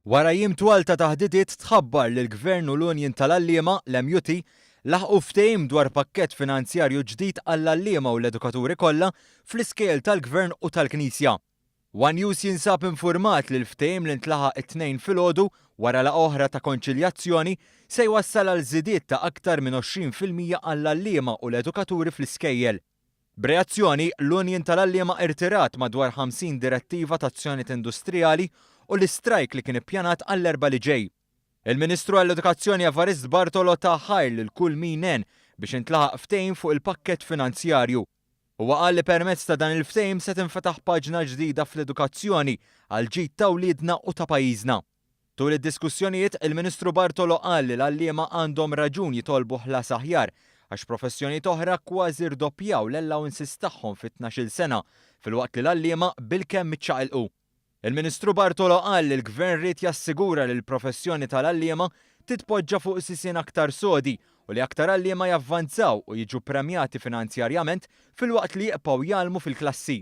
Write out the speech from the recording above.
Wara jiem twal ta' taħdidiet tħabbar li l-Gvern u l-Union tal-Għalliema, l-MUT, laħqu ftehim dwar pakkett finanzjarju ġdid għall-għalliema u l-edukaturi kollha fl-iskejjel tal-Gvern u tal-Knisja. One News jinsab infurmat li l-ftehim li ntlaħaq it-Tnejn filgħodu wara laqgħa oħra ta' konċiljazzjoni se jwassal għal żidiet ta' aktar minn 20% għall-għalliema u l-edukaturi fl-iskejjel. B'reazzjoni, l-Union tal-Għalliema irtirat madwar 50 direttiva ta' azzjonijiet industrijali u l-istrajk li kien ippjanat għall-Erbgħa li ġej. Il-Ministru għall-Edukazzjoni Evarist Bartolo ta ħajr lil kull min għen biex intlaħaq ftehim fuq il-pakkett finanzjarju. Huwa qal li permezz ta' dan il-ftehim se tinfetaħ paġna ġdida fl-edukazzjoni għall-ġid ta' wliedna u ta' pajjiżna. Tul id-diskussjonijiet, il-Ministru Bartolo qal li l-għalliema għandhom raġun jitolbu ħlas aħjar għax professjonijiet oħra kważi rdoppjaw l-allowances tagħhom fi 12-il sena filwaqt li l-għalliema bilkemm iċċaqilqu. Il-Ministru Bartolo qal li l-Gvern ried jassigura li l-professjoni tal-għalliema titpoġġa fuq sisien aktar sodi u li aktar għalliema javvanzaw u jiġu premjati finanzjarjament filwaqt li jibqgħu jgħallmu fil-klassi.